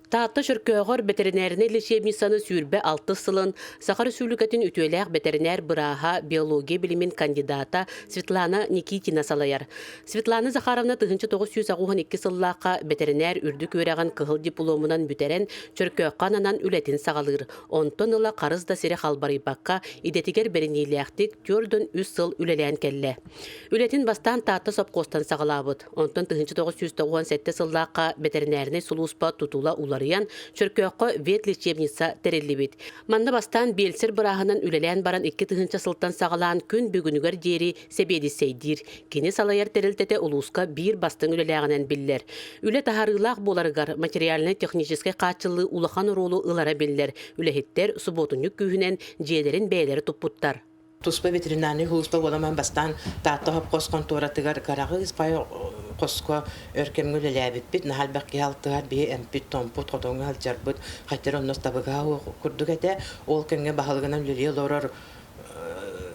Таатта Чөркөөҕөр бэтэринээринэй лечебницаны 26 сылын Саха Өрөспүүбүлүкэтин үтүөлээх бэтэринээр бырааһа, биология билимин кандидата Светлана Никитина салайар. Светлана Захаровна 1982 сыллаахха бэтэринээр үрдүк үөрэҕин кыһыл дипломунан бүтэрэн, Чөркөөххө ананан үлэтин саҕалыыр. Онтон ыла харыс да сири халбарыйбакка, идэтигэр бэриниилээхтик 43 сыл үлэлээн кэллэ. Үлэтин бастаан Таатта сопхуостан саҕалаабыт. Онтон 1997 сыллаахха бэтэринээринэй сулууспа тутула уларыйан, Чөркөөххө ветлечебница тэриллибит. Манна бастаан биэлсэр бырааһынан үлэлээн баран 2000 сылтан саҕалаан күн бүгүнүгэр диэри сэбиэдиссэйдиир. Кини салайар тэрилтэтэ улууска биир бастыҥ үлэлээҕинэн биллэр. Үлэ таһаарыылаах буоларыгар материальнай-техническэй хааччыллыы улахан оруолу ылара биллэр. Үлэһиттэр субуотунньук күүһүнэн дьиэлэрин бэйэлэрэ туппуттар. Туспа ветеринарнай сулууспа буоламан бастаан Таатта хопхуос хонтуоратыгар кыраҕы пай хоско өр кэмҥэ үлэлээбиппит. Наһаа элбэх киһи алтыһар, биһи эмпит-томпут, хотоҥҥо сылдьарбыт, хайтар онно табыгаһа курдук этэ. Ол кэмҥэ баһылыгынан үлэлии олорор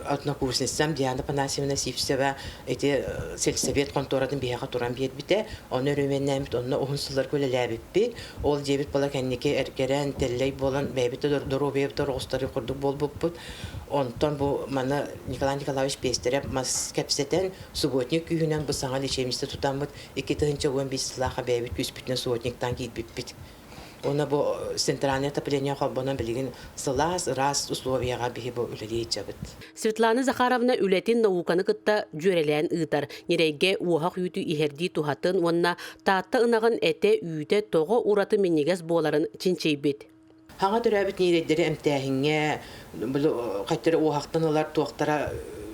однокурсницам Диана Панасьевна Сивцева ити сельсовет хонтуоратын биһиэхэ туран биэрбитэ. Ону өрөмүөннээбит, онно уһун сылларга үлэлээбиппит. Ол дьиэбит буола кэнники эргэрэн, тэллэй буолан, бэйэбит да доруобуйабыт ороҕустары курдук буолбуппут. Онтон бу маны Николай Николаевич Пестерев мас кэпсэтэн, субботник күүһүнэн бу саҥа лечебница тутаммыт 2015 сыллаахха бэйэбит күүспүтүнэн субботниктаан киирбиппит. Уонна бу центральное отопление холбонон билигин сылаас, ыраас условияҕа биһи бу үлэлии сылдьабыт. Светлана Захаровна үлэтин науканы кытта дьүөрэлээн ыытар. Ньирэйгэ уоһах үүтү иһэрдии туһатын уонна Таатта ынаҕын этэ, үүтэ тоҕо ураты минньигэс буоларын чинчийбит. Хаҥа төрөөбүт ньирэйдэри эмтээһиҥҥэ хайтары уоһахтан ылар туохтара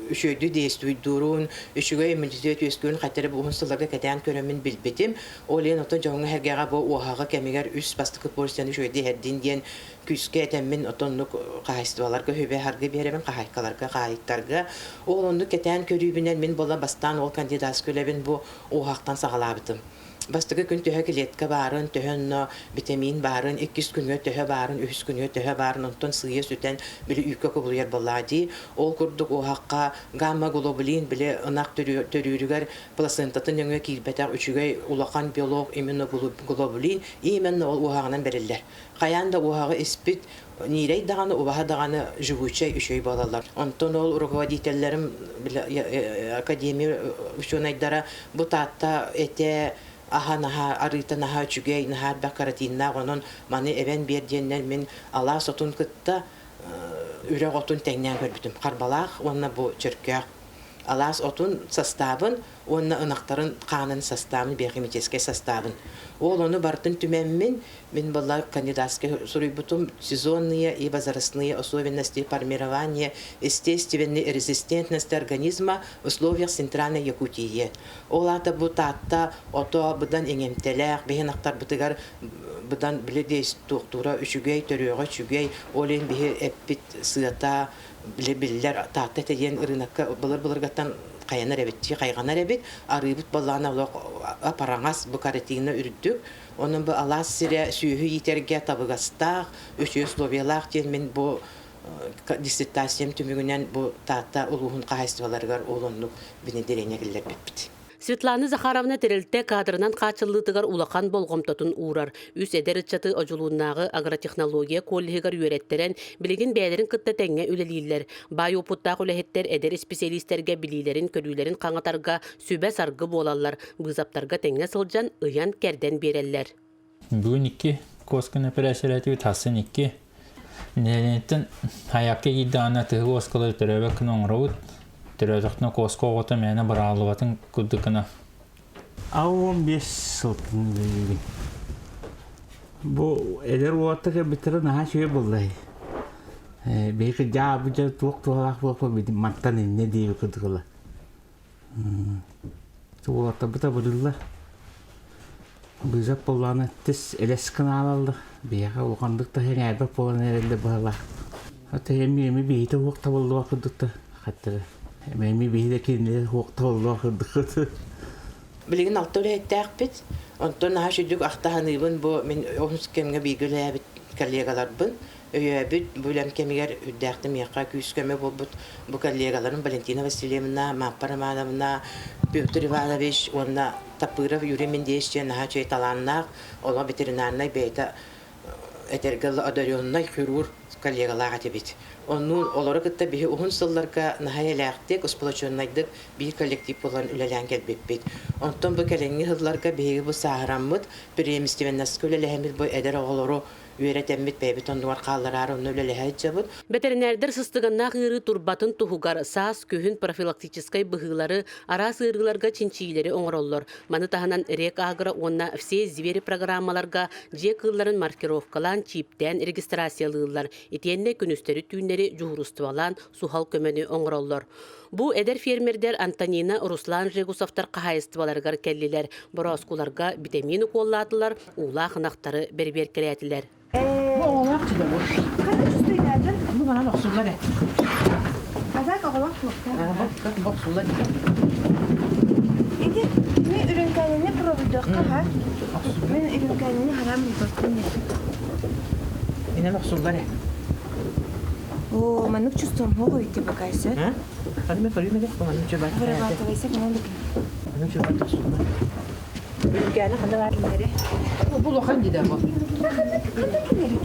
үчүгэйдик действуйдуурун, үчүгэй иммунитет үөскүүрүн хайтары бу уһун сылларга кэтээн көрөммүн билбитим. Ол иһин оттон дьоҥҥо-сэргэҕэ бу уоһаҕы кэмигэр үс бастакы порцияны үчүгэйдик иһэрдин диэн күүскэ этэммин отоннук хаһаайыстыбаларга сүбэ-саргы биэрэбин, хаһаайкаларга, хаһаайыттарга. Ол оннук кэтээн көрүүбүнэн мин буола бастаан ол кандидатскай үлэбин бу уоһахтан саҕалаабытым. Бастакы күн төһө клетка баарын, төһө онно битэмиин баарын, иккис күҥҥэ төһө баарын, үһүс күҥҥэ төһө баарын, онтон сыыйа сүтэн били үүккэ кубулуйар буоллаҕа дии. Ол курдук уоһахха гамма-глобулин били ынах төрүүрүгэр плацентатын нөҥүө киирбэтэх үчүгэй улахан белок иммуноглобулин именно ол уоһаҕынан бэриллэр. Хайаан да уоһаҕы испит ньиирэй даҕаны, убаһа даҕаны живучай үчүгэй буолаллар. Онтон ол руководителлэрим академия учуонайдара бу Таатта этэ аһа наһаа арыыта наһаа үчүгэй, наһаа элбэх каротиннаах, онон маны эбэн биэр диэннэр мин алаас отун кытта үрэх отун тэҥнээн көрбүтүм. Харбалаах уонна бу Чөркөөх алаас отун састаабын уонна ынахтарын хаанын састаабын, биохимическэй састаабын. Ол ону барытын түмэммин, мин была кандидатскай суруйбутум «Сезонные и возрастные особенности формирования естественной резистентности организма в условиях Центральной Якутии». Ол аата бу Таатта ото быдан иҥэмтэлээх, биһи ынахтарбытыгар быдан били туохтуура үчүгэй, төрүөҕэ үчүгэй, ол иһин биһи эппит сыата биллэр Таатта этэ диэн ырыынакка былыр-былыргаттан хайанар эбит, хайҕанар эбит. Арыыбыт баллаана олох апараҥас, бу каротина үрдүк. Онон бу алаас сирэ сүөһү иитэргэ табыгастаах, үчүгэй условиялаах диэн мин бу диссертациям түмүгүнэн бу Таатта улууһун хаһаайыстыбаларыгар ол оннук внедрение киллэрбиппит. Светлана Захаровна тэрилтэ кадрынан хааччыллыытыгар улахан болҕомтотун уурар. Үс эдэр ыччаты Одьулууннааҕы агротехнология коллеһыгар үөрэттэрэн, билигин бэйэлэрин кытта тэҥҥэ үлэлииллэр. Баай уопуттаах үлэһиттэр эдэр исписэлиистэргэ билиилэрин-көрүүлэрин хаҥатарга сүбэ-саргы буолаллар, быысаптарга тэҥҥэ сылдьан ыйан-кэрдэн биэрэллэр. Бүгүн икки куосканы эпэрээссийэлээтибит, сарсын икки. Нэһилиэнньэттэн хайаакка киирдэҕинэ тыһы куоскалары төрөөбөт гына оҥоробут. Төрөөтөхтүнэ куоска оҕото мээнэ быраҕыллыбатын курдук гына. 65 сылтан үлэлиибин. Бу эдэр уолаттар кэлбиттэрэ наһаа үчүгэй буолла. Биһиги дьаабы дьэ туох туһалаах буолуохпут мантан иннэ диэби курдук ыла. Уолаттарбыт абырыыллар. Быызап буоллаҕына тис элэс гына аалаллар. Биһиэхэ улаханнык да сэҥээрбэт буолан эрэллэр быһалаах. Хата эми эми биһитэ уох табыллыбат курдуктар хаттара. Эми эми биһи да кинилэр уох табыллыбат курдук. Билигин алта үлэһиттээхпит. Онтон наһаа сүдүк ахтаһаныыбын бу мин онус кэмҥэ бииргэ үлэлээбит коллегаларбын. өйөөбүт, бу үлэм кэмигэр үрдээхтик миэхэ күүс-көмө буолбут бу коллегаларым Валентина Васильевна, Мааппа Романовна, Петр Иванович уонна Тапыров Юрий Мендеевич диэн наһаа үчүгэй талааннаах, олох ветеринарнай бэйэтэ этэргэ одаренный хирург коллегалаах этибит. Оннуун олору кытта биһи уһун сылларга наһаа эйэлээхтик, сплоченнайдык биир коллектив буолан үлэлээн кэлбиппит. Онтон бу кэлиҥҥи сылларга биһиги бу сааһыраммыт, преемственностька үлэлэһэммит бу эдэр оҕолору үөрэтэммит бэйэбит оннугар хааллараары онно үлэлэһэ сылдьабыт. Бэтэринээрдэр сыстыганнаах ыарыы турбатын туһугар саас, күһүн профилактическай быһыылары, араас ыарыыларга чинчийиилэри оҥороллор. Маны таһынан Рек-Агро уонна Все звери программаларга дьиэ кыылларын маркировкалаан, чииптээн регистрациялыыллар. Итиэннэ күнүстэри-түүннэри дьуһуурустубалаан суһал көмөнү оҥороллор. Бу эдэр фермердэр Антонина, Руслан Жегусовтар хаһаайыстыбаларыгар кэллилэр. Борооскуларга битэмиин укуоллаатылар, уулаах ынахтары бэрэбиэркэлээтилэр. Бу оҕолоох дьиэ бу. Ханна чувствуйдаатын? Бу манан охсуллар ээ. Казак оҕолоох туохтаах? Бу охсуллар. Ити мин үрүҥкээнини пробуйдуохха ха? Мин үрүҥкээнини харам булбаппын. Инэн охсуллар ээ. О, маннык чувством могу идти пока все. Ханна көрүмэдэ, маннык чубат. Вырабатывайся, маннык. Маннык чубат охсуллар. Үрүҥкээнэ ханна баар? Бу улахан дии да бу. Ханна кинери?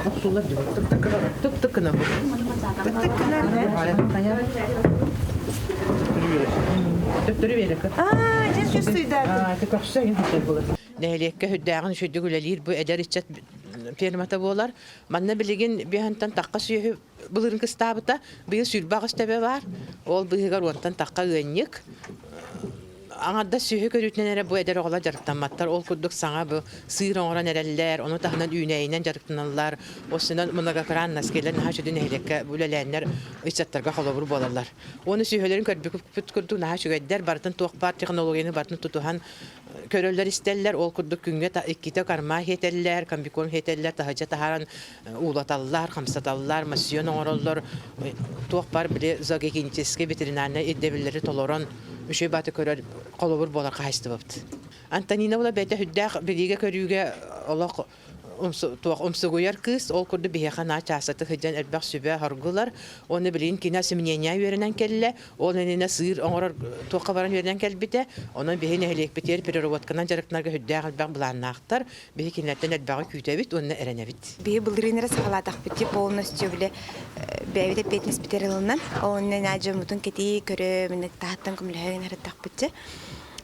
Охсуллар дии. Тык-тык гына. Тык-тык гына бу. Тык-тык гына. Төттөрү биэрэкэ. Аа, дьэ чувствуйдаатым. Ты көрсө иһин хотел Нэһилиэккэ үрдээҕин үчүгдүк үлэлиир бу эдэр ыччат фермата буолар. Манна билигин биһантан тахха сүөһү былырын кыстаабыта. Быйыл 28 төбө баар. Ол быыһыгар уонтан тахха ыанньык. Аҥардас сүөһү көрүүтүнэн эрэ бу эдэр оҕолор дьарыктамматтар. Ол курдук саҥа бу сыыр оҥорон эрэллэр, ону таһынан үүнээйинэн дьарыктаналлар. Осунан многокранность келен наһаа үчүгэй нэһилиэккэ үлэлээннэр ыччаттарга холобур буолаллар. Уонна сүөһүлэрин көрбүккүт курдук наһаа үчүгэйдэр, барытын туох баар технологияны барытын тутуһан көрөллөр-истэллэр. Ол курдук күҥҥэ иккитэ карма иһэтэллэр, комбикорм иһэтэллэр, таһырдьа таһааран уулаталлар, хамсаталлар, массион оҥороллор. Туох баар били зоогигиеническэй ветеринарнай ирдэбиллэри толорон үчүгэй бааты көрөр холобур буолар хаһаайыстыбабыт. Антонина була бэйэтэ сүрдээх билиигэ-көрүүгэ олох туох умсугуйар кыыс, ол курдук биһиэхэ наа чаастатык сылдьан элбэх сүбэ хоргулар. Уонна билигин кини осеменение үөрэнэн кэллэ. Ол иннинэ сыыр оҥорор туохха баран үөрэнэн кэлбитэ. Онон биһи нэһилиэкпитигэр переработканан дьарыктанарга сүрдээх элбэх былааннаахтар. Биһи кинилэртэн элбэҕи күүтэбит уонна эрэнэбит. Биһи былырыын эрэ саҕалаатахпыт дии полностью бile бэйэбит эппиэтинэспитигэр ылынан, онно дьоммутун кэтии көрө, минэ таһыттан көмөлөһө гынарыттахпыт дьэ.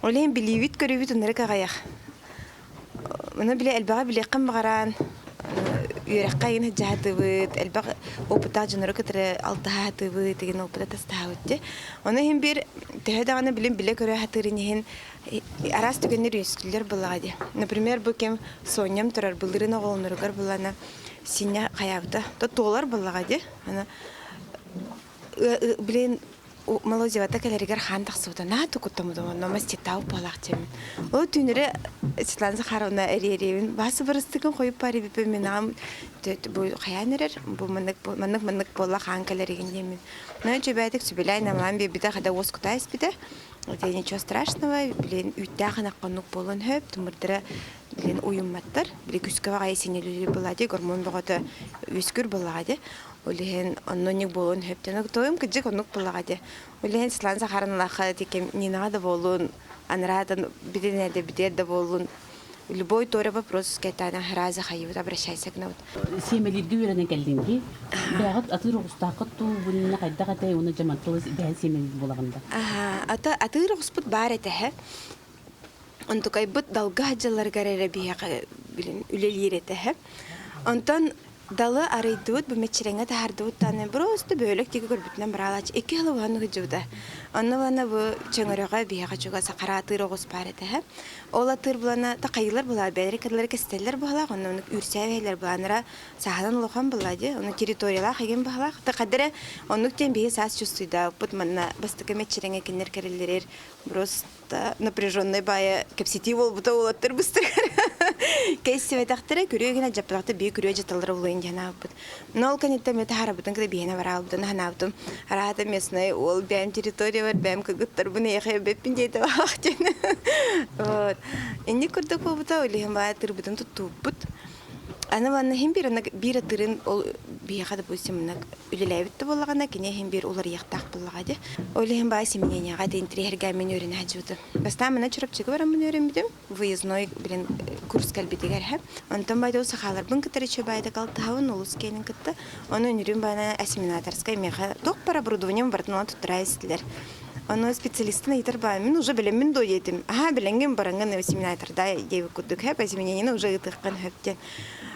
Ол иһин билиибит көрүүбүт ынырык аҕыйах. Ону бile элбэҕи билиэххин баҕаран, үөрэххэ игин сылдьаһатыбыт, элбэх опыттаах дьоннору кытары алтыһаатыбыт, игин опыта тастаһабыт дии. Ону иһин биир төһө даҕаны билим билэ-көрө сатыырын иһин араас түгэннэр үөскүүллэр буоллаҕа дии. Например, бу кэм Соням турар былырыын оҕолоноругар булана синньэ хайаабыта. То туолар буоллаҕа дии. Аны блин Молодевата кэлэригэр хаан тахсыбыта наһаа тукуттаммытым онно маститтаабыт буолаах дьэммин. Ол түүнүрэ Светлана Захаровна эриэриэбин баасы барыстыгын хойуп барибиппин мин аҕам бу хайаан эрэр бу маннык маннык маннык буолла хаан кэлэригин диэммин. Но чөбээтик сүбэлээн намаан биэрбитэ хада уоскута испитэ. Это ничего страшного, блин, үүттээх ынах хонук буолан хөп, тымырдара блин уйумматтар. Били күскэ баҕайы синилүүр буолла дии, гормон бөҕөтө үөскүүр буоллаҕа дии. Ол иһин онно оннук буолуон сөп диэн. Тойум кырдьык оннук буоллаҕа дии. Ол иһин Светлана Захаровналаахха тикем Нинаҕа да буоллун, анараатан битинэ да битиэр да буоллун, любой торе вопрос кэтаана раза хайыбыт обращайся гынабыт. Сиэмэлииргэ үөрэнэн кэллиҥ дии. Бэйэҕит атыыр оҕустааххыт дуу, бунна хайдах этэй уонна дьамантыл бэйэн сиэмэлиир буолаҕын да? Ата атыыр оҕуспут баар этэ. Онтукайбыт далга дьылларыгар эрэ биһиэхэ билин үлэлиир этэ. Онтон Далы арыйдыбыт, бу мэччирэҥҥэ таһаардыбыт даҕаны просто бөһүөлэк диэки көрбүтүнэн бараалааччы икки сыл уһаан сылдьыбыта. Онно уонна бу Чөҥөрөҕө биһиэхэ чугас хара атыыр оҕус баар этэ. Ол атыыр булана такайыылар буолаа бэйэлэрэ кыралары кэстэллэр быһалаах, онно оннук үүрсээбэһэлэр былааннара сааһынан улахан буолла дии. Ону территориялаах игин быһалаах. Хадда эрэ оннук диэн биһи саас чувствуйдаабыппыт манна бастакы мэччирэҥҥэ кинилэр кэрэллэригэр просто напряженный баайа кэпсэтии буолбута уолаттар быстарар. Кэйсибэтэхтэрэ күрүө гына дьаппатахта бии күрүө дьаталлара булуйун диэн аабыт. Но ол кэнниттэн мен таһаарабытын кытта биһиэнэ бараалбытын ханаабытым. Араата местный уол бэйэм территориябар бэйэм кыргыттарбын эйиэхэ эбэппин диэтэ баах диэн. Вот. Инник курдук буолбута, ол иһин баайа тырбытын туттубуппут. Аны манна иһин биир биир атырын ол биһиэхэ допустим үлэлээбит да буоллаҕына кини иһин биир уларыйыахтаах буоллаҕа дии. Ол иһин баа семенениеҕа да интириэһиргээн мин үөрэнэ сылдьыбытым. Бастаан мына Чурапчыга бараммын үөрэммитим. Выездной билин курс кэлбитигэр һэ. Онтон байды сахаларбын кытары чөбайдык алтыһабын улус киэнин кытта. Ону үнүрүн баана осеменаторскай миэхэ туох бар оборудованием барытын онон туттара истилэр. Ону специалистын ыйытар баа мин уже билэммин дуо диэтим. Аха билэҥҥин бараҥҥын осеменаторда диэбит курдук һэ осеменениени уже ыытыаххын сөп диэн.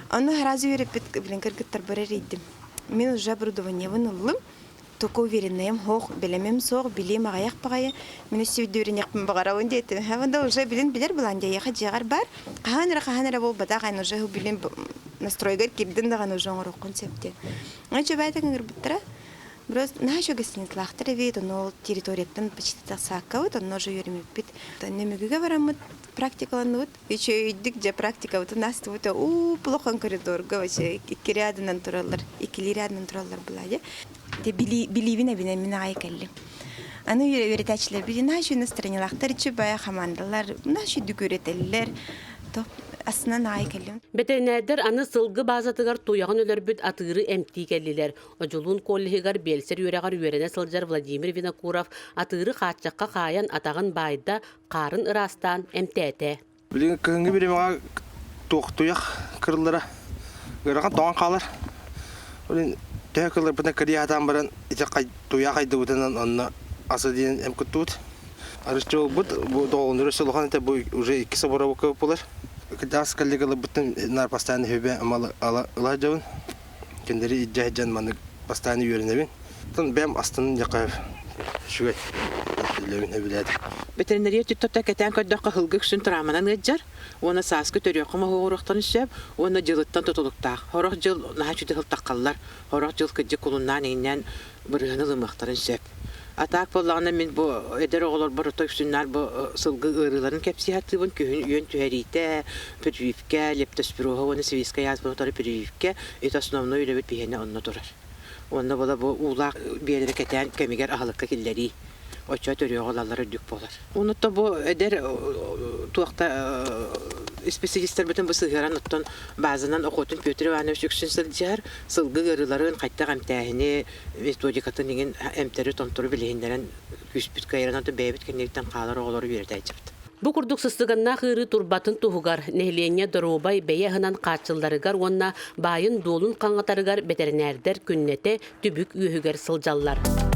Ону сразу үөрэппит билин кыргыттарбар эрийдим. Мин уже оборудованиебын ыллым. Только уверенныйым суох, бэлэмим суох, билиим аҕыйах баҕайы. Мин өссө үөрэниэхпин баҕарабын диэтим. Да уже билин билэр булан дьайыаха дьиэҕэр бар. Хаһан эрэ хаһан эрэ буолбатах, эн уже билин настройгар кирдин даҕаны уже оҥоруоххун сөп диэн. Чөбээтик ыҥырбыттара. Просто наһаа үчүгэй гостиницалаахтар эбит, ону ол территорияттан почти тахсааккабыт, онно уже үөрэммиппит. Нөмүгүгэ бараммыт практикаланныбыт. Үчүгэйдик дьэ практикабытын астыбыт. Уу, улахан коридорга вообще икки рядынан тураллар, иккилии рядынан тураллар была дьэ. Билиибин эбинэн мин аҕай кэллим. Аны үөрэтээччилэрбит наһаа үчүгэй настроениелаахтар, үчүгэй хамаандалар, наһаа үчүгэйдик үөрэтэллэр. Астынан аҕай кэллим. Бэтэринээрдэр аны сылгы баазатыгар туйаҕын өлөрбүт атыыры эмтии кэллилэр. Одьулуун коллеһыгар биэлсэр үөрэҕэр үөрэнэ сылдьар Владимир Винокуров атыыры хааччахха хаайан атаҕын баайда, хаарын ыраастаан эмтээтэ. Билигин кыһыҥҥы бириэмэҕэ туох туйах кырыллара ыарахан тоҥон хаалар. Ол төһө кылларбытына кырыйа сатаан баран ити туйах хайдыбытынан онно асы диэн эм куттубут. Арыччы буолбут бу доҕолонур өссө улахан этэ бу уже икки соборобукка буолар. Кырдьаҕас коллегаларбыттан наар постоянно хүбэ ала ыла сылдьабын. Кинилэри илдьэ сылдьан маннык бастаан үөрэнэбин. Оттон бэйэм астынын дьакаев үчүгэй үлэбин сөбүлээтим. Ветеринария түттата кэтээн көрдөххө һылгы үксүн травманан ыалдьар уонна сааскы төрүөххэ моһуоҕуруохтарын сөп уонна дьылыттан тутулуктаах. Сорох дьыл наһаа үчүгэй сылтаххаллар, сорох дьыл кырдьык кулуннаан иҥнээн бырыһыаны ылымыахтарын сөп. А так буоллаҕына мин бу эдэр оҕолорбор ото үксүннээр бу сылгы ыарыыларын кэпсии сатыыбын. Күһүн үөн түһэриитэ, прививкэ, лептоспироһа уонна свийская язва утары прививкэ, это основной үлэбит биһиэнэ онно турар. Онно буола бу уулаах биэлэри кэтээн кэмигэр аһылыкка киллэрии. Оччо төрүөҕү ылаллара үрдүк буолар. Онуттан бу эдэр туохта исписэлиистэрбитин бу сыһыаран оттон базанан Охотин Петр Иванович үксүн сылдьар, сылгы ыарыыларын хайдах эмтээһини методикатын иҥин эмтэри-томтору билиһиннэрэн күүспүт кыайарынан бэйэбит кэннибиттэн хаалар оҕолору үөрэтээччибит. Бу курдук сыстыганнаах ыарыы турбатын туһугар, нэһилиэнньэ доруобай бэйэ аһынан хааччылларыгар уонна баайын-дуолун хаҥатарыгар бэтэринээрдэр күннэтэ түбүк үөһүгэр сылдьаллар.